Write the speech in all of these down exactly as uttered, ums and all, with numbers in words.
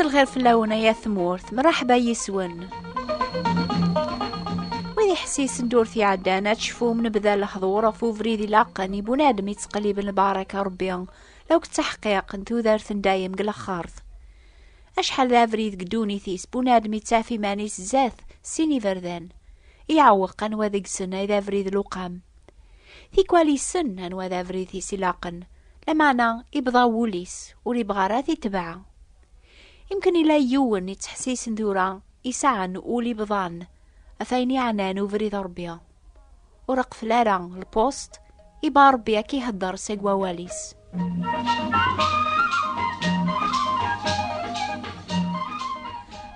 Lxir fell-awen ay at tmurt, mraḥba yis-wen. Wid iḥessisen d ur t-iɛeddan, ad tecfum nebda lehdur ɣef ubrid ilaqen i bunadem yettqelliben lbaraka Rebbi, law yettaḥqiq n tudert n dayem deg lexxert. Acḥal d abrid deg ddunit-is bunadem yettaf iman-is zdat sin iberdan, iɛewweq anwa deg-sen ay d abrid luqam. Tikwal yessen anwa d abrid-is ilaqen, lameɛna ibḍa wul-is, ur ibɣa ara ad t-itbeɛ. Imken ila yiwen ittḥessisen tura, isɛan ul ibḍan ɣef ayen iɛnan ubrid Rebbi. Ur iqfel ara lpust, iba Rebbi ad k-ihedder seg wawal-is.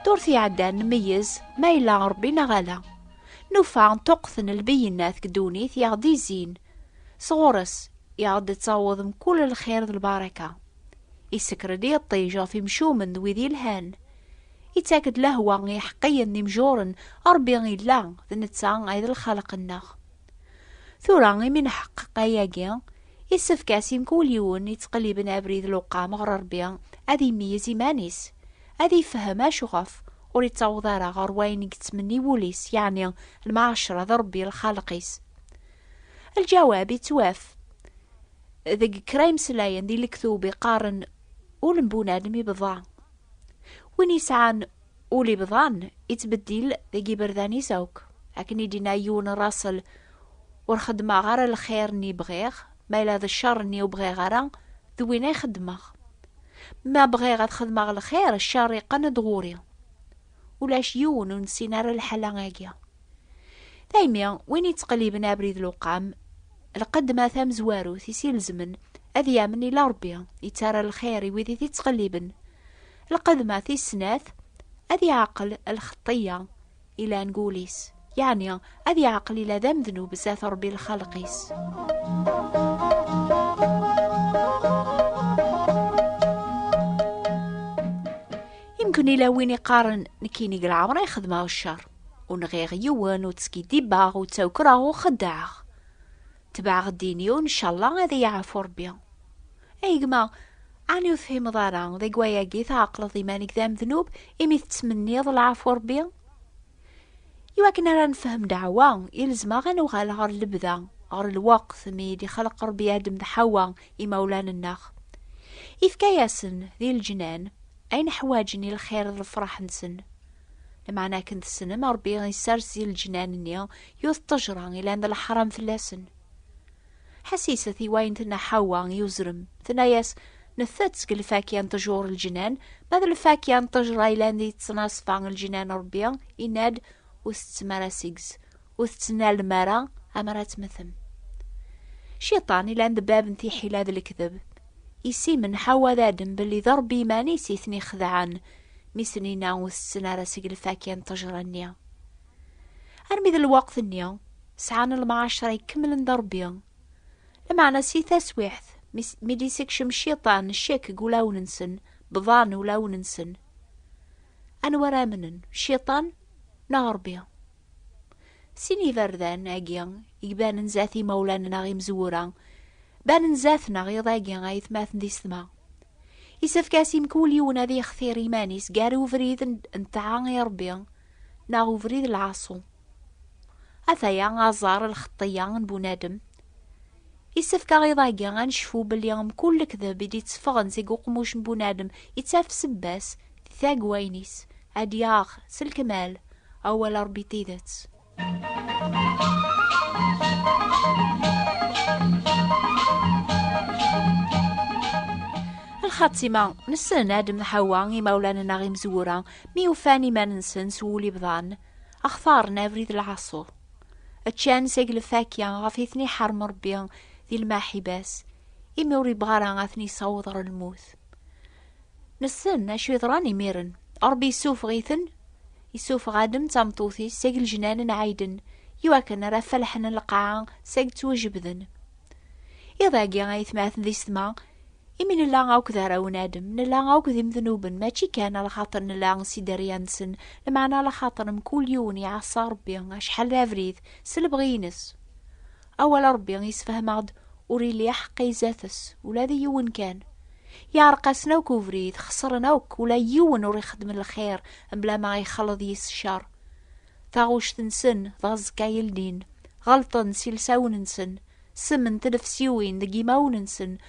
Ddurt iɛeddan nmeyyez ma yella Rebbi neɣ ala. Nufa ṭuqqten lbeyyinat deg ddunit i aɣ-d-izzin. Sɣur-s i aɣ-d-tettaweḍ mkul lxir d lbaraka. Isekker-d iṭij ɣef imcumen d wid yelhan. Ittak-d lehwa i iḥeqqiyen d imjuren, Rebbi illa, d netta ay d lxaliq-nneɣ. Tura imi nḥeqqeq ayagi, issefk-as i mkul yiwen yettqelliben abrid luqam ɣer Rebbi ad imeyyez iman-is, ad ifhem acuɣef ur ittaweḍ ara ɣer wayen i yettmenni wul-is, yeɛni lmeɛcra d Rebbi lxaliq-is. Lǧawab ittwaf deg kra imeslayen di lektub iqqaren: ul n bunadem ibḍa. Win yesɛan ul ibḍan ittbeddil deg iberdan-is akk. Akken i d-yenna yiwen n Russell: "Ur xeddmeɣ ara lxir-nni bɣiɣ, ma yella d ccer-nni ur bɣiɣ ara, d win ay xeddmeɣ. Ma bɣiɣ ad xedmeɣ lxir, ccer iqqen-d ɣur-i." Ulac yiwen ur nessin ara lḥala-agi. Daymi, win yettqelliben abrid luqam, lqedma tamezwarut i s-ilezmen ad yamen ila Rebbi, yettarra lxir i wid i t-ittqelliben. Lqedma tis snat, ad yeɛqel lxeṭṭiyya ilan deg wul-is, yeɛni ad yeɛqel ila d amednub zdat Rebbi lxaliq-is. Imken ila win iqqaren: "Nekkini deg leɛmer ay xedmeɣ ccer, ur nɣiɣ yiwen, ur tskiddibeɣ, ur ttawekreɣ, ur xeddɛeɣ. Tebɛeɣ ddin-iw, ncallah ad iyi-yeɛfu Rebbi." Ay gma, ɛni ur tefhimeḍ ara deg wayagi tɛeqleḍ iman-ik d amednub imi tettmenniḍ lɛafu Rebbi? Iwakken ara nefhem ddeɛwa, ilzem-aɣ ad nuɣal ɣer lebda, ɣer lweqt mi d-ixleq Rebbi Adem d Ḥawa, imawlan-nneɣ. Ifka-yasen di leǧnan ayen ḥwaǧen i lxir d lefraḥ-nsen. Lameɛna akken tessnem, Rebbi isers di leǧnan-nni yiwet n ṭṭejra ilan d leḥram fell-asen. Ḥessiset i wayen tenna Ḥawa i uzrem. Tenna-yas: "Nettet seg lfakya n ṭṭjur n leǧnan, ma d lfakya n ṭṭejra ilan di ttnaṣfa n leǧnan n Rebbi, yenna-d: ur tettem ara seg-s, ur tettnalem ara, amar ad temmtem." Cciṭan ilan d bab n tiḥila d lekdeb. Isimen Ḥawa d Adem belli d Rebbi iman-is i ten-ixedɛen, mi sen-inna ur tetten ara seg lfakya n ṭṭejra-nni. Armi d lweqt-nni, sɛan lemɛacra ikemlen d Rebbi. Lameɛna si taswiɛt, mi s-, mi d-isekcem cciṭan ccek deg ulawen-nsen, bḍan ulawen-nsen. Anwa ara amnen, cciṭan neɣ Rebbi? Sin iberdan-agi i ibanen zdat imawlan-nneɣ imezwura, banen zdat-neɣ iḍ-agi, ay atmaten d yessetma. Isefk-as i mkul yiwen ad yextir iman-is gar ubrid n, n ṭṭaɛa i Rebbi neɣ ubrid n lɛaṣu. Ataya aẓar lxeṭṭiyya n bunadem. Isefk-aɣ iḍ-agi ad necfu belli mkul lekdeb i d-itteffɣen seg uqemmuc n bunadem ittaf ssebba-s di tagwayin-is, ad yaɣ s lekmal awal Rebbi d tidet. Lxatima, nessen Adem d Ḥawa, imawlan-nneɣ imezwura, mi ufan iman-nsen s wul ibḍan, xtaren abrid n lɛaṣu. Ččan seg lfakya ɣef i ten-iḥerrem Rebbi di lmaḥiba-s, imi ur yebɣi ara ad ten-yessaweḍ ɣer lmut. Nessen acu yeḍran imiren. Ṛebbi yessufeɣ-iten, yessufeɣ Adem d tameṭṭut-is seg leǧnan n Ɛiden, iwakken ara felḥen lqaɛa seg ttwajebden. Iḍ-agi, aytmaten d yessetma, imi nella akk d arraw n Adem, nella akk d imednuben, mačči kan alaxaṭer nella s iderya-nsen, lameɛna alaxaṭer mkul yiwen iɛaṣa Ṛebbi acḥal d abrid s lebɣi-ines. Awal Ṛebbi yessefhem-aɣ-d ur illi aḥeqqi zdat-s ula d yiwen kan. Yeɛreq-asen akk ubrid, xeṣren akk, ula yiwen ur ixeddem lxir mebla ma ixelleḍ yis ccer. Taɣuct-nsen d aẓekka yeldin, ɣelṭen s ilsawen-nsen, semment lefsiwin deg imawen-nsen,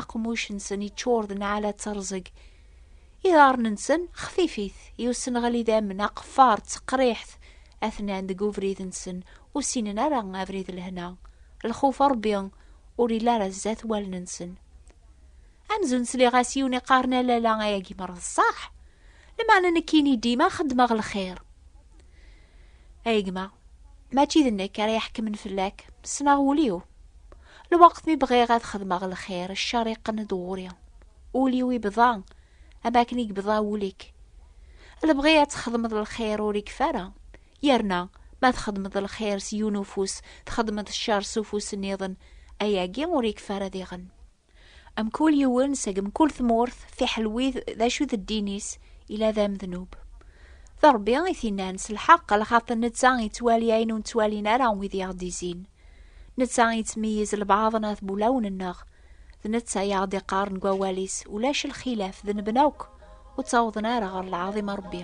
aqemmuc-nsen yeččur d nneɛla d terẓeg. Iḍarren-nsen xfifit i usenɣel idammen, aqeffar d teqriḥt, atnan deg ubrid-nsen, ur ssinen ara abrid lehna. Lxuf Ṛebbi ur illi ara zdat wallen-nsen. Amzun sliɣ-as yiwen iqqaren: "A lala, ayagi mer d ṣṣeḥ, lameɛna nekkini dima xeddmeɣ lxir." A gma, mačči d nekk ara iḥekmen fell-ak, ssneɣ ul-iw. Lweqt mi bɣiɣ ad xedmeɣ lxir, ccer iqqen-d ɣur-i. Ul-iw ibḍa, am akken i yebḍa wul-ik. Lebɣi ad txedmeḍ lxir ur ikfi ara. Yerna, ma txedmeḍ lxir s yiwen ufus, txedmeḍ ccer s ufus nniḍen, ayagi ur ikfi ara diɣen. Mkul yiwen seg mkul tmurt, fiḥel wid d acu d ddin-is, ila d amednub. D Ṛebbi i t-innan s lḥeqq, lxaṭer netta ittwali ayen ur ttwalin ara wid i aɣ-d-izzin. Netta ittmeyyiz lbaɛḍ n at wulawen-nneɣ. D netta i aɣ-d-iqqaren deg wawal-is: "Ulac lxilaf, denben akk, ur ttawḍen ara ɣer lɛaḍima Ṛebbi."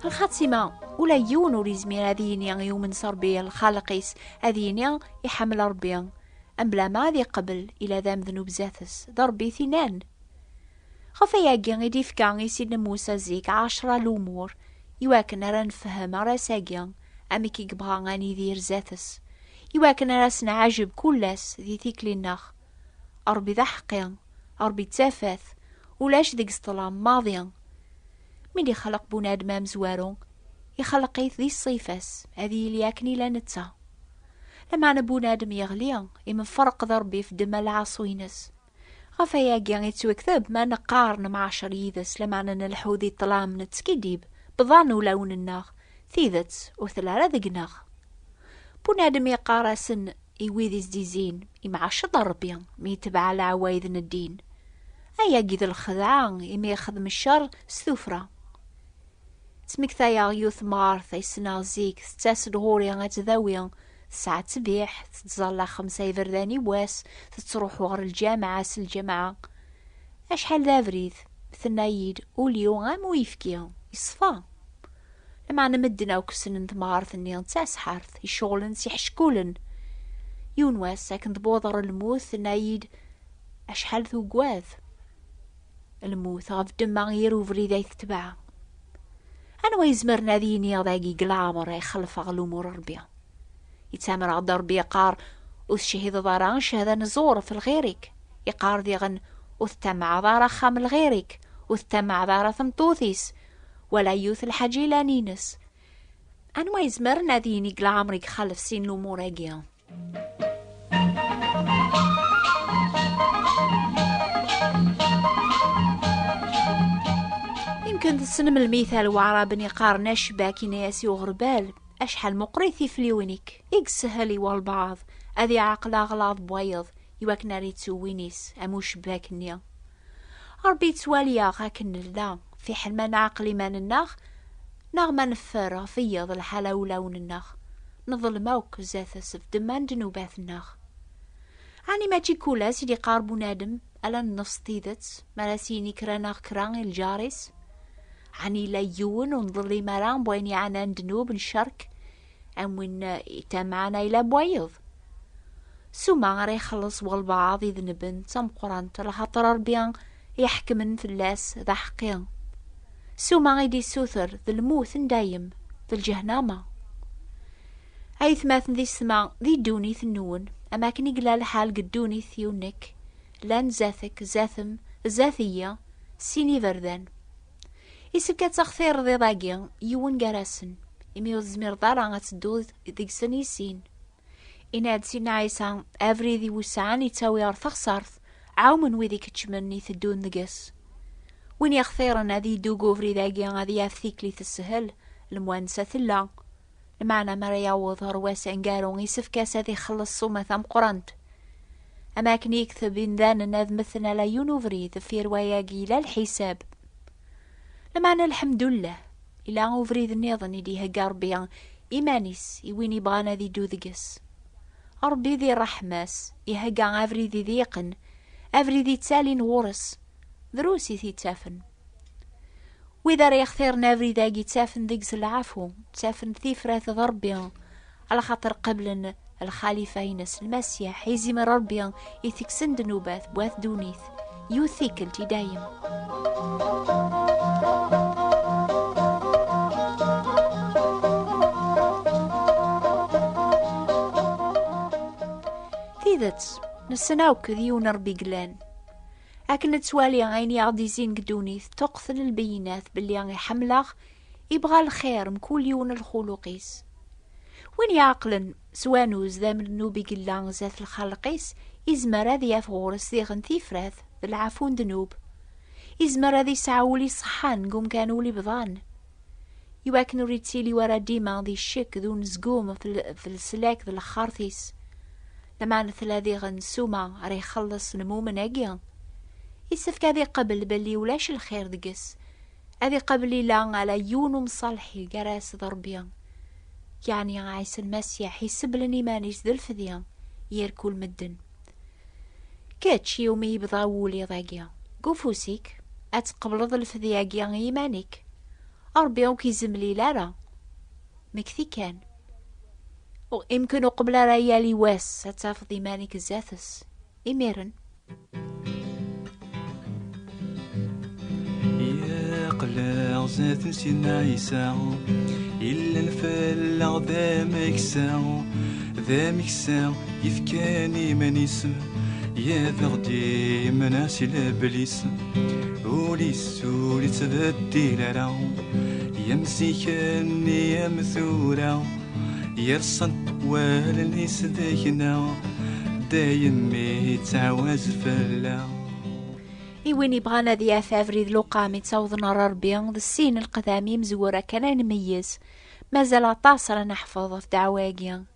Lxatima, ula yiwen ur izmir ad yini yumen s Ṛebbi, lxaliq-is, ad yini iḥemmel Ṛebbi, mebla ma ad iqbel ila d amednub zdat-s, d Ṛebbi i t-innan. Ɣef ayagi i d-ifka i Sidna Musa zik ɛecra lumuṛ, iwakken ara nefhem ar ass-agi amek i yebɣa ad nidir zdat-s, iwakken ara s-nɛajeb kul ass di tikli-nneɣ. Ṛebbi d aḥeqqi, Ṛebbi d tafat, ulac deg-s ṭṭlam maḍi. Mi d-ixleq bunadem amezwaru, ixleq-it di ṣṣifa-s, ad yili akken ila netta. Lameɛna bunadem yeɣli, imferreq d Ṛebbi f ddemma lɛaṣu-ines. Ɣef ayagi i ttwekteb ma neqqar nemɛacer yid-s, lameɛna nelḥu di ṭṭlam, nettskiddib, bḍan ulawen-nneɣ, tidet ur telli ara deg-neɣ. Bunadem yeqqar-asen i wid i s-d-izzin: "Imɛaceḍ Ṛebbi mi yetbeɛ leɛwayed n ddin." Ayagi d lxedɛa, imi ixdem ccer s tuffra. Ttmektayeɣ yiwet temɣart ay ssneɣ zik, tettas-d ɣur-i ad tdawi, tesɛa ttbiḥ, tettẓalla xemsa iberdan i wass, tettruḥu ɣer lǧameɛ s lǧameɛ. Acḥal d abrid, tenna-yi-d: "Ul-iw am uyefki, yeṣfa." Lameɛna medden akk ssnen temɣart-nni d taseḥḥart, iceɣlen s iḥeckulen. Yiwen wass, akken d-wwḍeɣ ɣer lmut, tenna-yi-d: "Acḥal tugad lmut ɣef ddemma yir ubrid ay tetbeɛ." Anwa izemren ad yini dagi deg leɛmer ay xelfeɣ lumuṛ n Ṛebbi? Yettamer-aɣ-d Ṛebbi, yeqqar: "Ur techideḍ ara cchada n ẓẓur f lɣir-ik." Yeqqar diɣen: "Ur tettamaɛeḍ ara axxam n lɣir-ik, ur tettamaɛeḍ ara tmeṭṭut-is, wala yiwet lḥaǧa ilan-ines." Anwa izemren ad yini deg leɛmer i ixalef sin lumuṛ-agi? Yemken tessnem lmital Waɛraben iqqaren: "Acebbak yenna-yas i uɣerbal: Acḥal meqqrit tifliwin-ik." I yeshel i walbeɛḍ ad iɛqel aɣlaḍ n wayeḍ iwakken ara ittu win-is, am ucebbak-nni. Ṛebbi yettwali-aɣ akken nella, fiḥel ma nɛeqel iman-nneɣ neɣ ma neffer ɣef wiyeḍ lḥala ulawen-nneɣ. Neḍlem akk zdat-s f ddemma n ddnubat-nneɣ. Ɛni mačči kul ass i d-iqqar bunadem: "Ala nneṣ tidet", mi ara s-yini kra neɣ kra i lǧar-is? Ɛni yella yiwen ur nḍellim ara n wayen yeɛnan ddnub n ccerk, am win, eh, itamɛan ayla n wayeḍ? Ssuma ara ixelleṣ walbeɛḍ idenben d tameqqrant, lxaṭer Ṛebbi iḥekmen fell-as d aḥeqqi. Ssuma i d-issuter d lmut n dayem, d lǧehnama. Aytmaten di ssma, di ddunit-nwen, am akken i yella lḥal deg ddunit-iw nekk, llan zdat-k, zdat-m, zdat-iyi, sin iberdan. Isefk ad textireḍ iḍ-agi yiwen gar-asen, imi ur tezmireḍ ara ad tedduḍ deg-sen i sin. Inna-d Sidna Ɛisa: "Abrid iwesɛen ittawi ɣer teɣsert, ɛawmen wid ikeččmen iteddun deg-s." Win yextiren ad yeddu deg ubrid-agi ad yaf tikli teshel, lemwansa tella. Lameɛna mi ara yaweḍ ɣer wass aneggaru, isefk-as ad ixelleṣ ssuma tameqqrant. Am akken i yekteb: "Imdanen ad mmten ala yiwen ubrid, deffir wayagi yella lḥisab." Lameɛna, lḥemdullah, ila ubrid nniḍen i d-ihegga Ṛebbi iman-is i win ibɣan ad iddu deg-s. Ṛebbi di ṛṛeḥma-s ihegga abrid i d-yeqqen, abrid ittalin ɣur-s. Drus i t-ittafen. Wid ara yextiren abrid-agi ttafen deg-s lɛafu, ttafen tifrat d Ṛebbi, alaxaṭer qeblen lxalifa-ines Lmasiḥ, izimer Ṛebbi itekksen ddnubat n wat ddunit, yiwet tikkelt i dayem. Tidet, nessen akk d yiwen Ṛebbi i yellan. Akken nettwali ayen i aɣ-d-izzin deg ddunit, tuqqet n lbeyyinat belli iḥemmel-aɣ, ibɣa lxir mkul yiwen lxuluq-is. Win iɛeqlen s wanuz d amlennub i yella zdat lxalq-is, izmer ad yaf ɣur-s diɣen tifrat d lɛafu n ddnub. Izmer ad isɛu ul iṣeḥḥan deg umkan ul ibḍan, iwakken ur ittili wara dima di ccek d unezgum f l-, f leslak d lxert-is. Lameɛna tella diɣen ssuma ara ixelleṣ lmumen-agi. Issefk ad iqabel belli ulac lxir deg-s. Ad iqabel ila ala yiwen umṣalḥi gar-as d Ṛebbi, yeɛni Ɛisa Lmasiḥ, isebblen iman-is d lfedya i irkul medden. Kečč iwumi yebḍa wul-iḍ-agi, deg ufus-ik, ad tqebleḍ lfedya-agi i yiman-ik. Ṛebbi ur k-izemlil ara. Mekti kan. U-, imken uqbel ara yali wass ad tafeḍ iman-ik zdat-s. Imiren. Yeqleɣ zdat n Sidna Ɛisa, illan fell-aɣ d ameksa, d ameksa yefkan iman-is, ad aɣ-d-imneɛ si leblis. Ul-is ur ittbeddil ara, yam zik-nni yam tura, yerṣan wallen-is deg-neɣ, dayem ittɛawaz fell-aɣ. I win ibɣan ad yaf abrid luqam ittawḍen ɣer Ṛebbi, d sin leqdam imezwura kan ay nmeyyez. Mazal aṭas ara neḥfeḍ ɣef ddeɛwa-agi.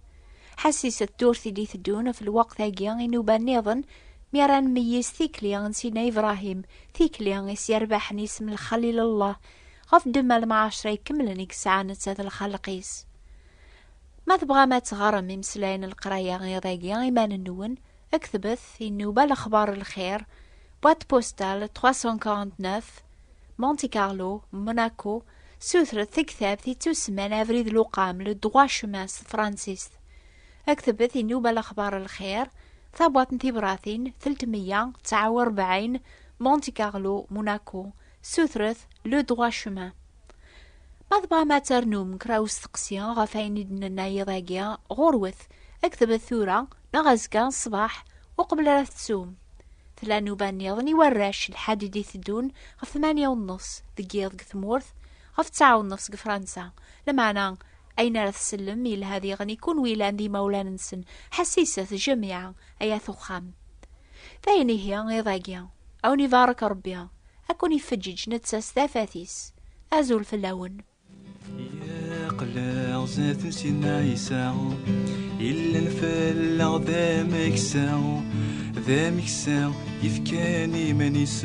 Ḥassiset ddurt i d-iteddun ɣef lweqt-agi i nuba nniḍen, mi ara nmeyyez tikli n Sidna Ibrahim, tikli i s-yerbaḥen isem Lxalil n Allah, ɣef ddemma lemɛacra ikemlen i yesɛa netta d lxalq-is. Ma tebɣam ad teɣrem imeslayen n leqraya iḍ-agi iman-nwen, ktbet i nnuba lexbar lxir, boîte postale trois cent quarante-neuf, Monte Carlo, Monaco, sutret taktabt ittusemman Abrid Luqam, le droit chemin s tefransist. Ktbet i nnuba lexbar lxir, tabwaṭ n tibratin telt meyya tesɛa u rebɛin, Monte Carlo, Monaco, sutret le droit chemin. Ma tebɣam ad ternum kra usteqsi ɣef ayen i d-nenna yiḍ-agi, ɣurwet, ktbet tura neɣ azekka ṣṣbeḥ uqbel ara tettum. Tella nnuba nniḍen i warrac lḥad i d-iteddun ɣef tmanya u nneṣ deg yiḍ deg tmurt, ɣef ttɛa u nneṣ deg Fransa. Lameɛna, ayen ara tsellem yelha diɣen i kunwi yellan d imawlan-nsen, ḥassiset jamiɛa ay at uxxam. D ayen ihi iḍ-agi, a wen-ibarek Ṛebbi, a ken-ifeǧǧeǧ netta s tafat-is. Azul fell-awen. Yeqleɣ zdat n Sidna Ɛisa, illan fell-aɣ d ameksa, d ameksa yefkan iman-is,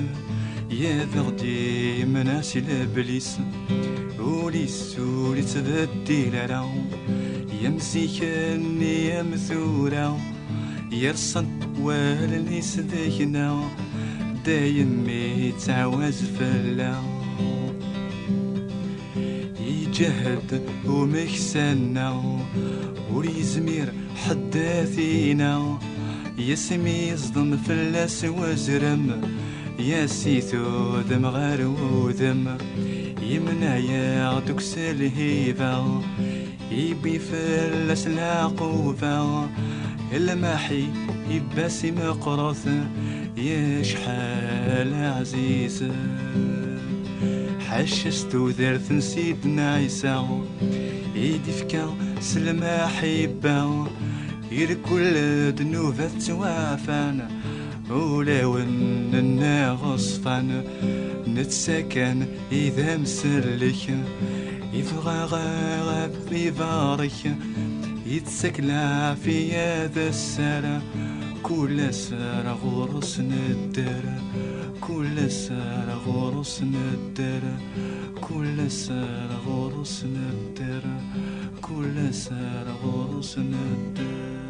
ad aɣ-d-imneɛ si leblis. Ul-is ur ittbeddil ara, yam zik-nni yam tura, yerṣan wallen-is deg-neɣ, dayem ittɛawaz fell-aɣ. Iǧehhed umeksa-nneɣ, ur yezmir ḥedd ad t-ineɣ, yasmi yeẓdem fell-as wazrem, yas-itudem ɣer wudem, yemneɛ-yaɣ-d deg uselhiba. Iwwi fell-as leɛquba, lmaḥi ibbas imeqret, yecḥal ɛziz. Ḥaca s tudert n Sidna Ɛisa, i d-ifka s lmaḥibba, irkul ddnubat ttwaɛfan, ulawen nneɣ ṣfan, netta kan i d amsellek, ibɣa ad ibarek, ittak lɛafiya d sser, kul ass ar ɣur-s nedder, kul ass ar ɣur-s nedder, kul ass ar ɣur-s nedder, kul ass ar ɣur-s nedder.